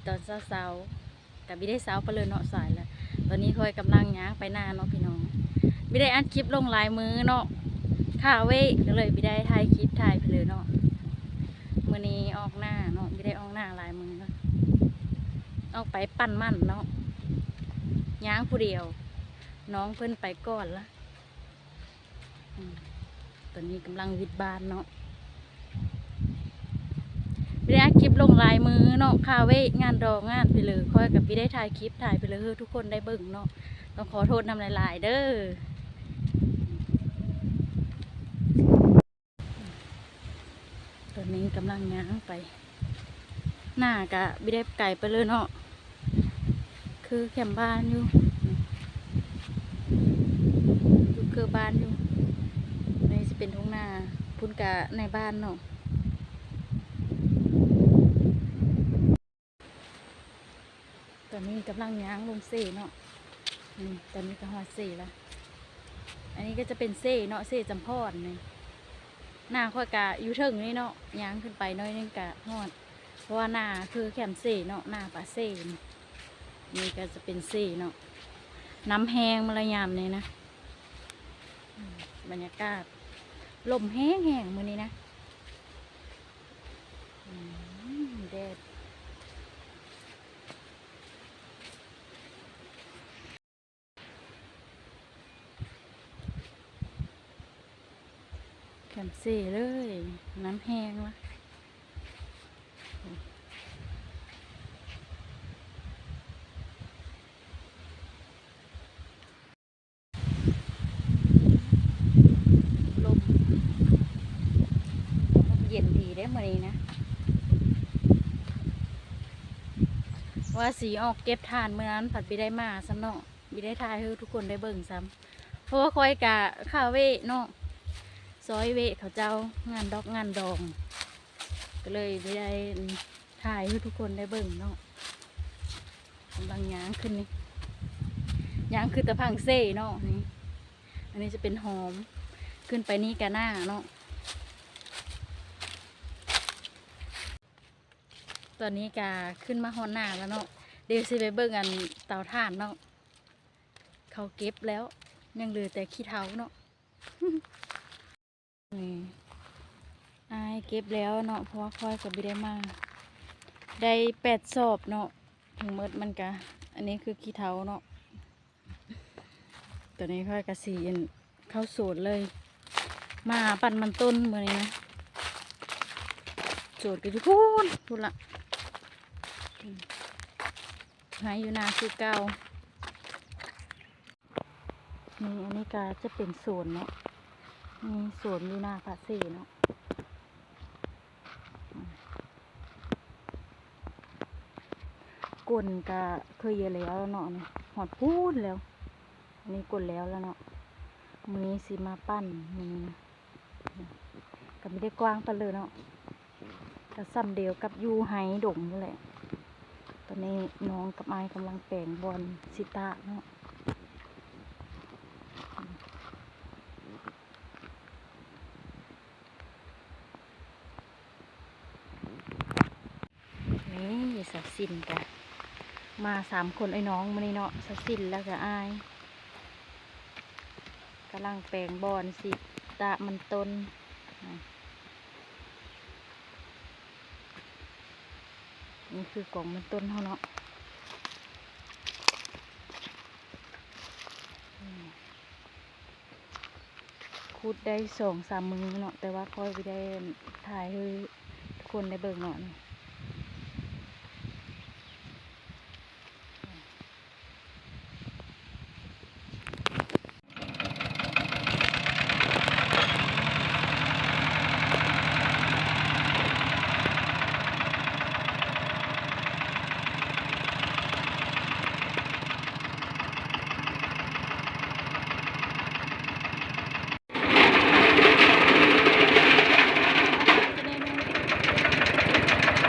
ຕອນເຊົ້າໆ ກະບໍ່ໄດ້ເຊົ້າໄປເລີຍເນາະ ສາຍແລ້ວ. ຕອນນີ້ຂ້ອຍກຳລັງຍ່າງໄປນາເນາະພີ່ນ້ອງ, ບໍ່ໄດ້ອັດຄລິບລົງຫຼາຍມື້ເນາະ ຄາເວະ ກໍເລີຍບໍ່ໄດ້ຖ່າຍຄລິບ ຖ່າຍໄປເລີຍເນາະ. ມື້ນີ້ອອກນາເນາະ ບໍ່ໄດ້ອອກນາຫຼາຍມື້ເນາະ, ອອກໄປປັ່ນມັນເນາະ ຍ່າງຜູ້ດຽວ, ນ້ອງເພິ່ນໄປກ່ອນລະ. ອືມ ຕອນນີ້ກຳລັງຫວີດບານເນາະ, ບໍ່ໄດ້ອັດຄລິບລົງຫຼາຍມື້ເນາະ ຄາເວະ ງານດອງງານໄປເລີຍ, ຂ້ອຍກໍບໍ່ໄດ້ຖ່າຍຄລິບ ຖ່າຍໄປເລີຍໃຫ້ທຸກຄົນໄດ້ເບິ່ງເນາະ, ຕ້ອງຂໍໂທດນຳຫຼາຍໆເດີ. ຕອນນີ້ກຳລັງຍ່າງໄປ, ນາກະບໍ່ໄດ້ໄກໄປເລີຍເນາະ ຄືແຄມບ້ານຢູ່ ຢູ່ຄືບ້ານຢູ່. ນີ້ຊິເປັນທົ່ງນາ, ພຸ້ນກະໃນບ້ານເນາະ. ຕອນນີ້ກຳລັງຍ່າງລົງເຊເນາະ, ອືມ ຕອນນີ້ກໍຮອດເຊລະ. ອັນນີ້ກໍຈະເປັນເຊເນາະ ເຊຈຳພອນນີ້, ນາຂ້ອຍກະຢູ່ເທິງນີ້ເນາະ ຍ່າງຂຶ້ນໄປໜ້ອຍໜຶ່ງກະຮອດ ເພາະວ່ານາຄືແຄມເຊເນາະ ນາປາກເຊ. ນີ້ກໍຈະເປັນເຊເນາະ, ນ້ຳແຮງມາລະຍາມນີ້ນະ. ອືມ ບັນຍາກາດ ລົມແຮງໆມື້ນີ້ນະ. ອືມ ແດດ. ແຄມເຊເລີຍ ນ້ຳແຮງລະ. ລົມ ລົມເຢັນດີເດ້ມື້ນີ້ນະ, ວ່າຊິອອກເກັບຖ່ານມື້ນັ້ນ ພັດບໍ່ໄດ້ມາຊ້ຳເນາະ, ບໍ່ໄດ້ຖ່າຍໃຫ້ທຸກຄົນໄດ້ເບິ່ງຊ້ຳ ເພາະວ່າຂ້ອຍກະຄາເວະເນາະ ຊ່ອຍເວະເຂົາເຈົ້າ ງານດອກງານດອງ ກໍເລີຍບໍ່ໄດ້ຖ່າຍໃຫ້ທຸກຄົນໄດ້ເບິ່ງເນາະ. ກຳລັງຍ່າງຂຶ້ນນີ້ ຍ່າງຂຶ້ນຕາພັງເຊເນາະນີ້. ອັນນີ້ຈະເປັນຫອມ, ຂຶ້ນໄປນີ້ກະໜ້າເນາະ. ຕອນນີ້ກະຂຶ້ນມາຮອດໜ້າແລ້ວເນາະ, ດຽວຊິໄປເບິ່ງອັນເຕົາຖ່ານເນາະ. ເຂົາເກັບແລ້ວ ຍັງເຫຼືອແຕ່ຂີ້ເຖົາເນາະ. ນີ້ ອ້າຍເກັບແລ້ວເນາະ ເພາະວ່າຂ້ອຍກໍບໍ່ໄດ້ມາ ໄດ້ແປດສອບເນາະ ທັງໝົດມັນກະ ອັນນີ້ຄືຂີ້ເຖົາເນາະ. ຕອນນີ້ຂ້ອຍກະຊິ ອັນ ເຂົ້າສວນເລີຍ ມາປັ້ນມັນຕົ້ນມື້ນີ້ນະ. ສວນກໍຢູ່ພຸ້ນ ພຸ້ນລະ ໄຮ່ຢູ່ນາຄືເກົ່າ. ນີ້ ອັນນີ້ກະຈະເປັນສວນເນາະ, ນີ້ສວນຢູ່ໜ້າພະເຊເນາະ. ກົ້ນກະເຄີຍແລ້ວເນາະ ນີ້ຮອດພຸ້ນແລ້ວ. ອັນນີ້ກົ້ນແລ້ວແລ້ວເນາະ, ມື້ນີ້ຊິມາປັ້ນ ມື້ນີ້ນະ. ກໍບໍ່ໄດ້ກວ້າງປານໃດເນາະ, ກໍສ່ຳດຽວກັບຢູ່ໄຮ່ດົງພຸ້ນແຫຼະ. ຕອນນີ້ນ້ອງກັບອ້າຍກຳລັງແປງບ່ອນຊິຕາກເນາະ. ນີ້ສາວສິນກະມາສາມຄົນ ເອື້ອຍນ້ອງມື້ນີ້ເນາະ, ສາວສິນ ແລ້ວກະອ້າຍ ກຳລັງແປງບ່ອນຊິຕາກມັນຕົ້ນ. ນີ້ຄືກອງມັນຕົ້ນເຮົາເນາະ. ຂຸດໄດ້ສອງສາມມື້ເນາະ ແຕ່ວ່າຂ້ອຍບໍ່ໄດ້ຖ່າຍໃຫ້ທຸກຄົນໄດ້ເບິ່ງເນາະ. ຈະໄດ້ໜຶ່ງ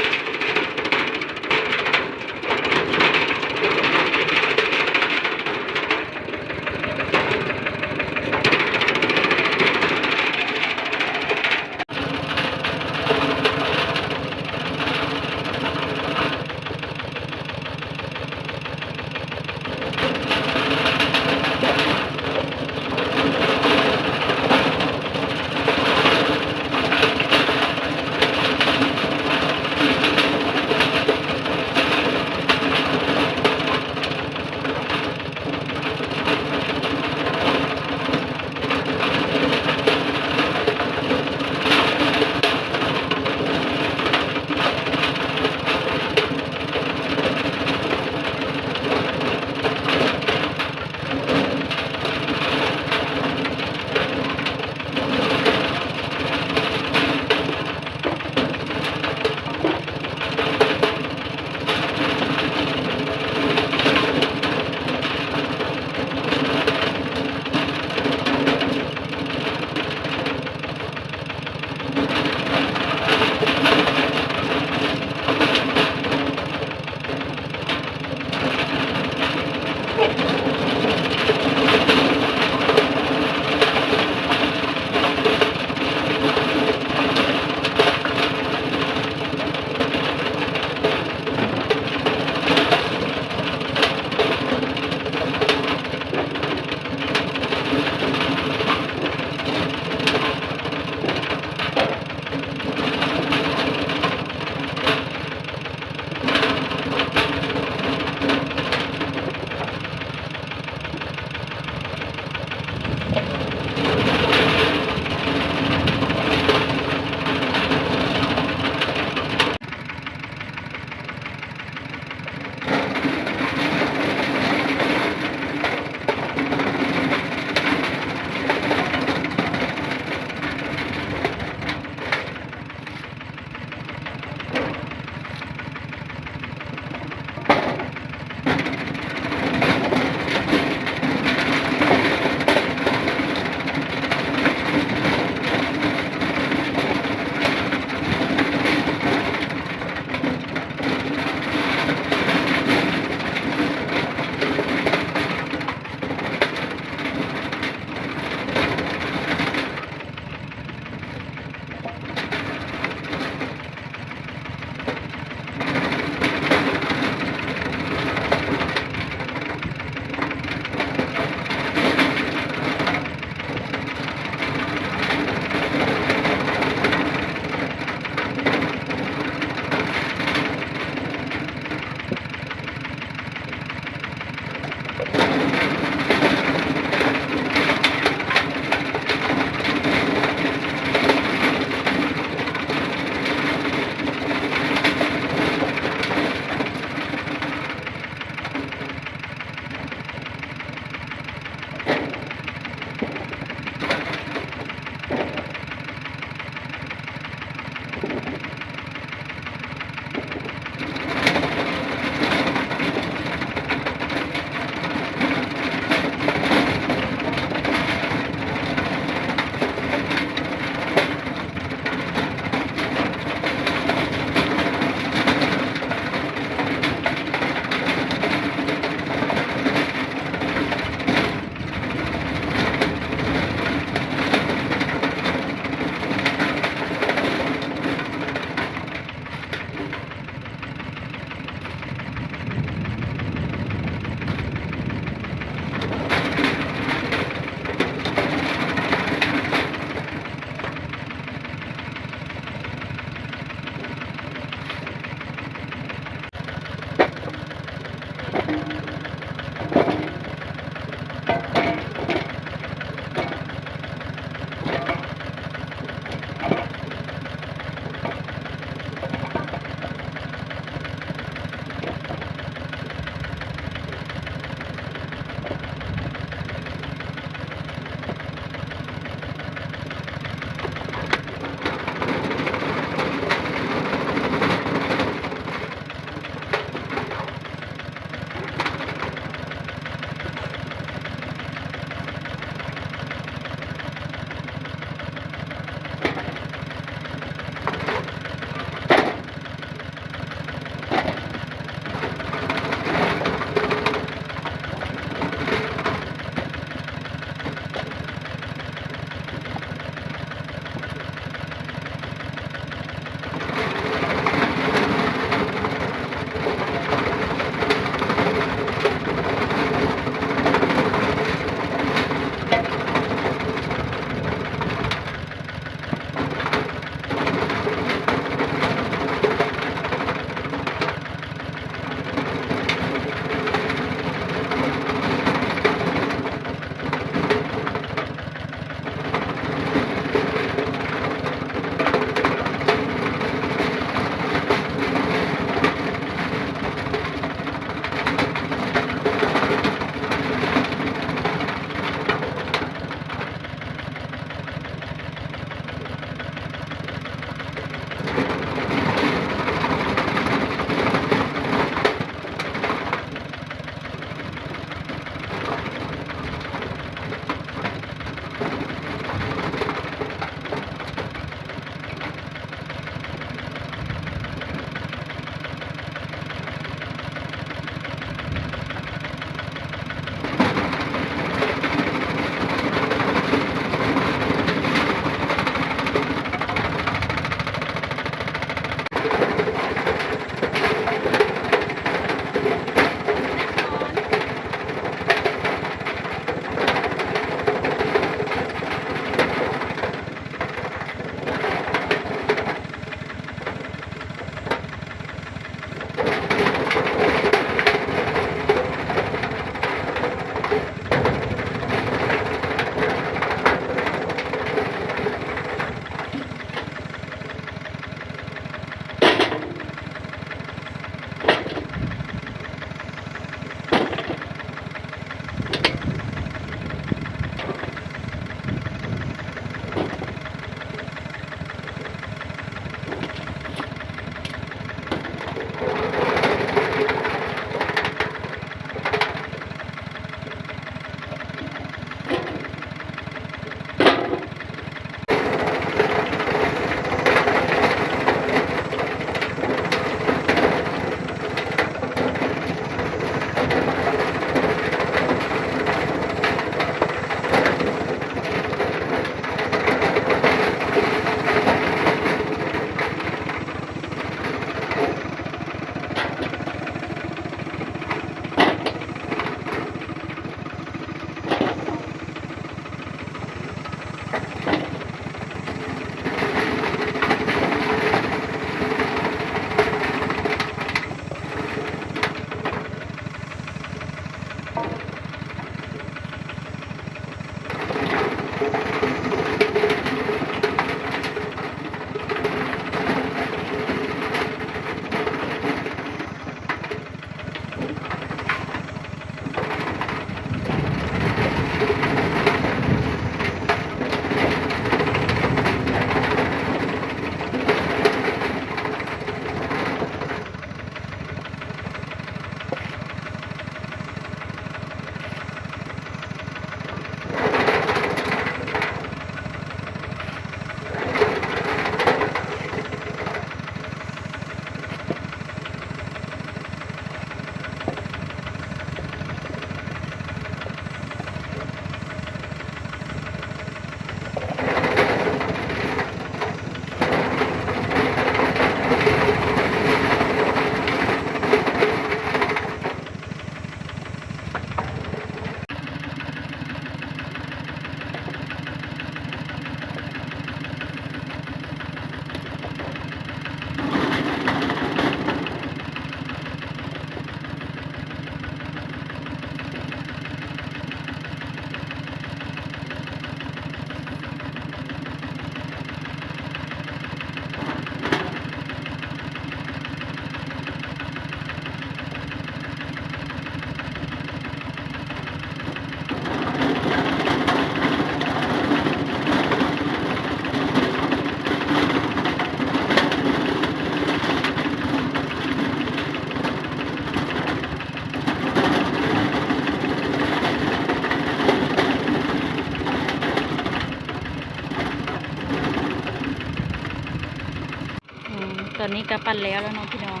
ອືມ ຕອນນີ້ກໍປັ່ນແລ້ວແລ້ວເນາະພີ່ນ້ອງ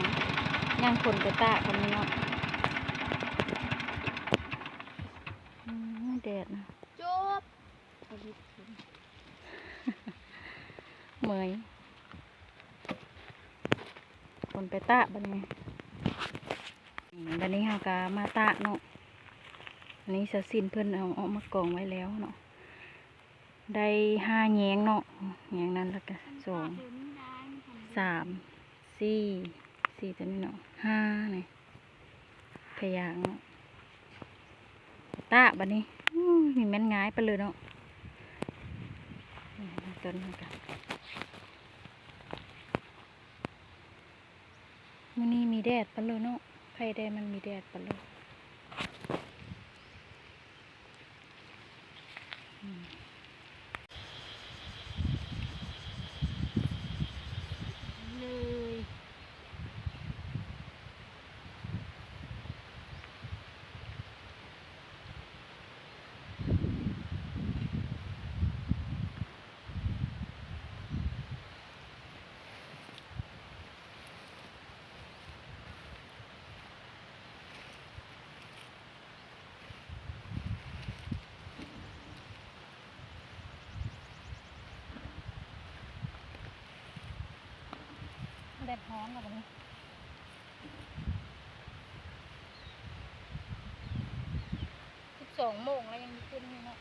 ຍັງຄົນໄປຕາກກັນຢູ່ເນາະ. ອືມ ແດດນະ ຈົບ ເມື່ອຍ ຄົນໄປຕາກບັດນີ້. ອືມ ບັດນີ້ເຮົາກໍມາຕາກເນາະ ອັນນີ້ສາວສິນເພິ່ນເອົາອອກມາກອງໄວ້ແລ້ວເນາະ. ໄດ້ຫ້າແຍງເນາະ ແຍງນັ້ນ ແລ້ວກະສອງ ສາມ ສີ່ ສີ່ຕົວນີ້ເນາະ ຫ້ານີ້ ຂະຫຍາງເນາະ ຕາກບັດນີ້. ໂອ້ຍ ນີ້ແມ່ນງ່າຍປານເລີເນາະ ຕົ້ນນີ້ກະ. ມື້ນີ້ມີແດດປານເລີເນາະ ໃຜແດ່ມັນມີແດດປານເລີ. ອືມ ເລີຍ. ແດດຮ້ອນແລ້ວບັດນີ້ ສິບສອງໂມງແລ້ວຍັງມີຂຶ້ນຢູ່ເນາະ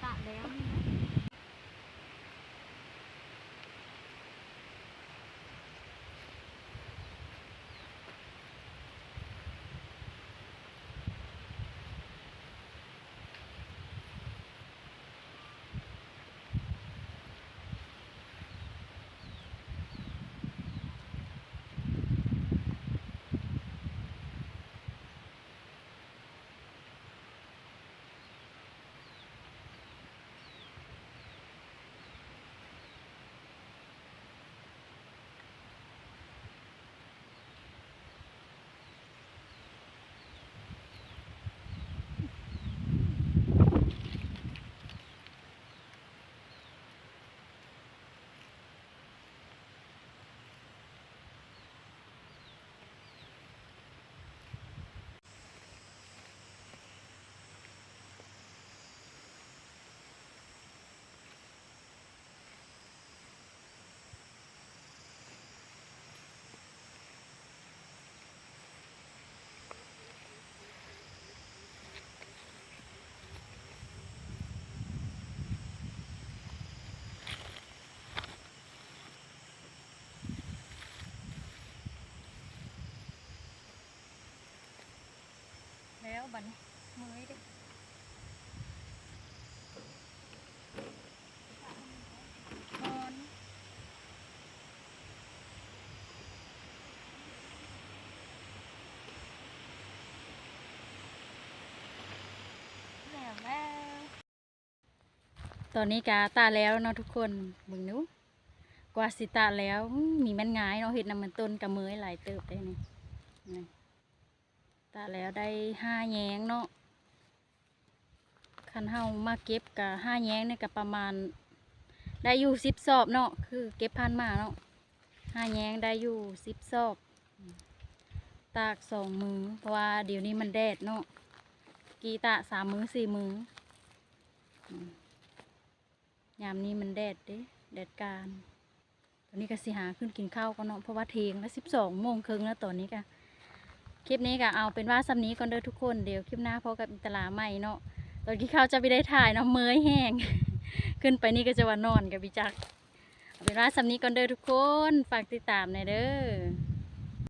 ຕາກແລ້ວນີ້ເນາະ. ອ ບັດນີ້ເມື່ອຍເດ້ ຮ້ອນ ແລ້ວແລ້ວ. ຕອນນີ້ກະຕາກແລ້ວເນາະທຸກຄົນ ເບິ່ງດູ ກວ່າຊິຕາກແລ້ວ ອືມ ມີແມ່ນງ່າຍເນາະ ເຮັດນຳມັນຕົ້ນກະເມື່ອຍຫຼາຍເຕີບເດ້ນີ້ ນີ້ ຕາກແລ້ວໄດ້ຫ້າແຍງເນາະ ຄັນເຮົາມາເກັບກະຫ້າແຍງນີ້ກະປະມານໄດ້ຢູ່ສິບສອບເນາະ ຄືເກັບຜ່ານມາເນາະ ຫ້າແຍງໄດ້ຢູ່ສິບສອບ ຕາກສອງມື້ ເພາະວ່າດຽວນີ້ມັນແດດເນາະ ກີ້ຕາກສາມມື້ສີ່ມື້ ອືມ ຍາມນີ້ມັນແດດເດ້ ແດດການ ຕອນນີ້ກະຊິຫາຂຶ້ນກິນເຂົ້າກ່ອນເນາະ ເພາະວ່າທ່ຽງລະ ສິບສອງໂມງເຄິ່ງແລ້ວຕອນນີ້ກະ ຄລິບນີ້ກະເອົາເປັນວ່າສ່ຳນີ້ກ່ອນເດີທຸກຄົນ ດຽວຄລິບໜ້າພໍ້ກັບອີ່ຕະຫຼາໃໝ່ເນາະ ຕອນກິນເຂົ້າຈະບໍ່ໄດ້ຖ່າຍເນາະ ເມື່ອຍແຮງ ຂຶ້ນໄປນີ້ກະຈະວ່ານອນກະບໍ່ຈັກ ເອົາເປັນວ່າສ່ຳນີ້ກ່ອນເດີທຸກຄົນ ຝາກຕິດຕາມແດ່ເດີ.